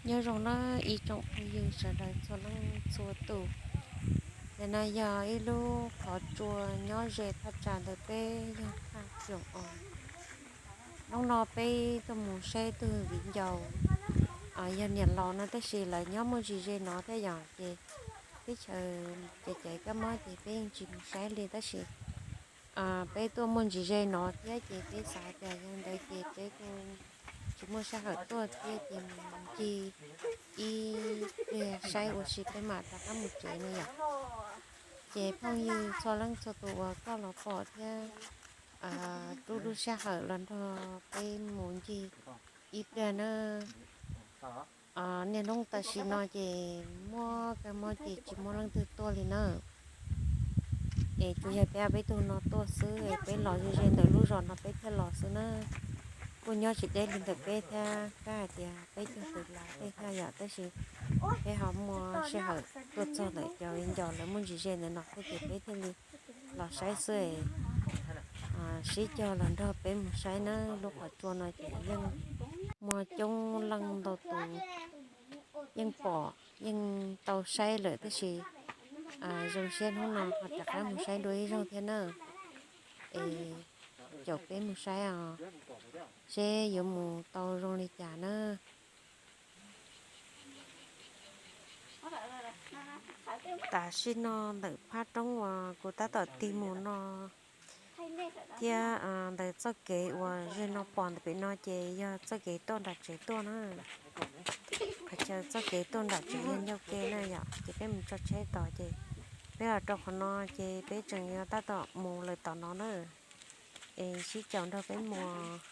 Nyob zoo na ib tsoom phooj ywg sawv daws txhua leej txhua tus. Ntawm no yog ib lub qhov tsua nyob ze thaj tsam ntawm peb yog thaj Coom Oos. Hnub no peb tuaj mus saib tug viv ncaus, yog niam laus no tab sis lawv nyob muaj ntsis ze no thiab yom, ces teb chaws ces caiv kab mob ces peb yeej tsis mus saib li tab sis peb tuaj muaj ntsis ze no thiab ces peb xav tias yog ntawd ces peb kuj tsis muaj sij hawm tuaj thiab ces mus ncig ib pliag saib ua si peb mam rov qab mus tsev no yom. Ces phooj ywg txhua leej txhua tus uas koj los pom thiab rub lub sij hawm los nrog peb mus ncig ib pliag na. Niaj hnub tam sim no ces muaj kab mob ces tsis muaj leej twg tuaj li na. Es tsuas yog peb ob peb tug no tuaj xwb es peb los ze ze ntawm lub zos no peb thiaj los xwb na. Kuj nyob tsis deb li ntawm peb thiab, kab hais tias peb caug tus lav tej thiab yom, tab sis peb ho muaj sij hawm tuaj txog ntawm cov viv ncaus lawv muaj ntsis ze ntawm no thiab ces peb thiaj li los saib xwb. Sib cog los nrog peb mus saib na, lub qhov tsua no ces yeej muaj coob leej ntau tus yeej pom yeej tau saib lawm tab sis zoo siab hnub no ho rov qab mus saib dua ib zaug thiab na. Es caum peb mus saib os, seb yuav mus tau zoo li cas na. Tam sim no ntawm phab roob uas kuv tab tom tig mus no thiab ntawm txoj kev uas ze no pom ntawm pem no ces yog txoj kev tuaj nram tsev tuaj na. Qhov chaw txoj kev tuaj nram tsev yog ncauj ke na yom, ces peb mus tso tsheb tod ces peb los rau qhov no ces peb tseem yuav tab tom mus lawm tom no na. Es sib caum nrog peb mus.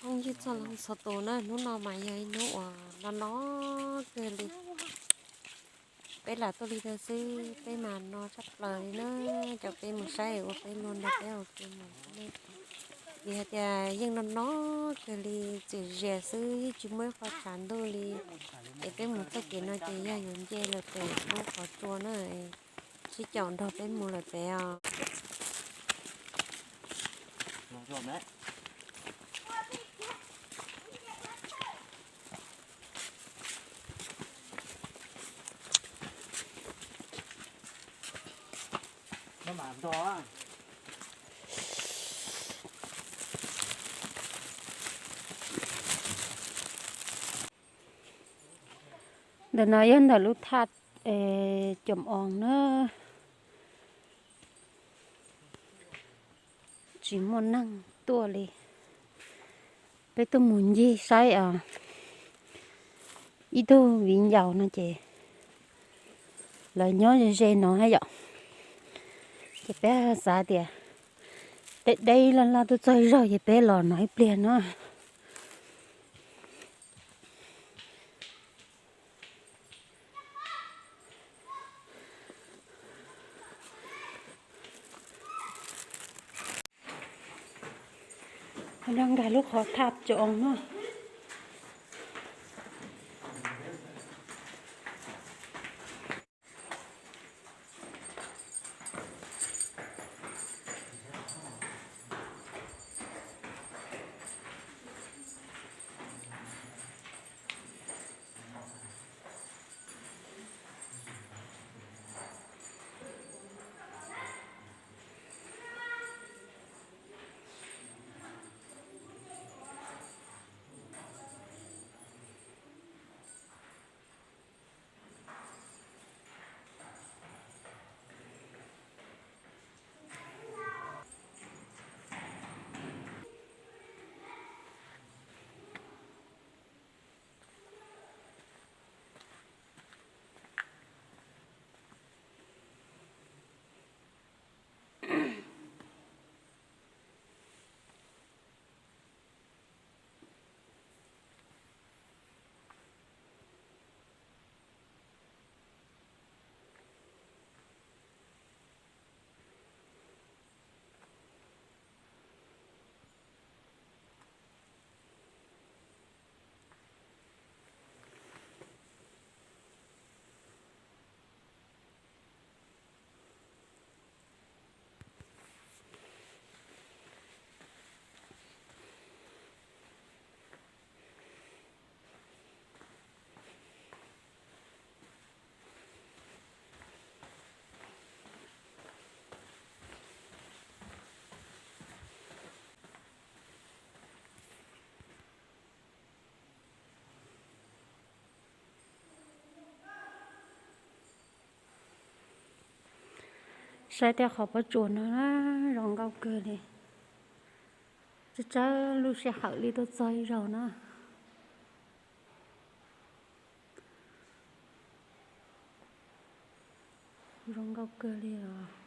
Phooj ywg txhua leej txhua tus na, hnub no mas yog ib hnub uas no no kawg li. Peb lam tuaj li ntawd xwb peb mas no tshaj plaws li na. Caum peb mus saib ua peb luag nrog peb ua ke mus. Vim hais tias yeej no no kawg li, txias zias xwb yeej tsis muaj ib qho tshav ntuj li. Es peb mus txoj kev no ces yog yuav nce lawm pem lub qhov tsua na. Sib caum nrog peb mus lawm pem os. Ntawm no yog ntawm lub thaj Coom Oos na. Tsis muaj neeg tuaj li. Peb tuaj mus ncig saib os, ib tug viv ncaus no ces lawv nyob ze ze no yom. Ces peb xav tias deb deb laj laj tuaj txog zog ces peb los no ib pliag no. Nkag lub qhov thaj Coom Oos no. Saib tej qhov pob tsuas no na, zoo nkauj kawg li. Tsawg tsawg lub sij hawm li tuaj txog ib zaug na. Zoo nkauj kawg li os.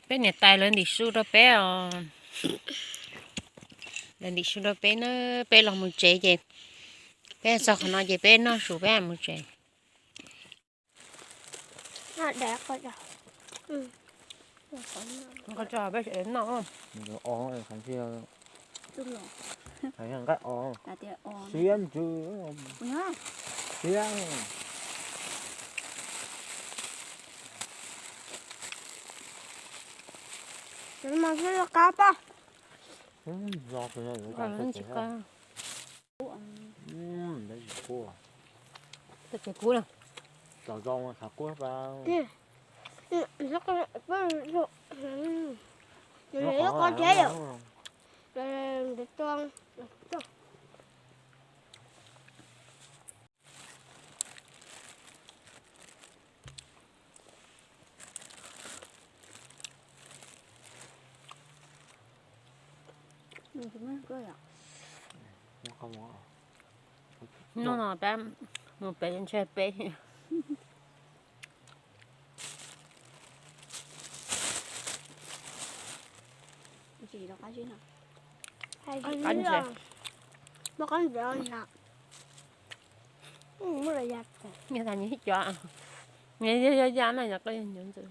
Peb niam tais lawv ntim su rau peb os. Lawv ntim su rau peb na, peb los mus tsev ces peb txog qhov no ces peb noj su peb mus tsev. Nqaij tso peb sawv daws noj. Nqaij o, siab ntsws, siab. Tau tsev kub na. Tau zoo khav kub pa. Hnub no peb mus pem ntshe peb. Nyias tas nyias ib co, nyias yog yog ya na yog qo yog ncuv ntxwv.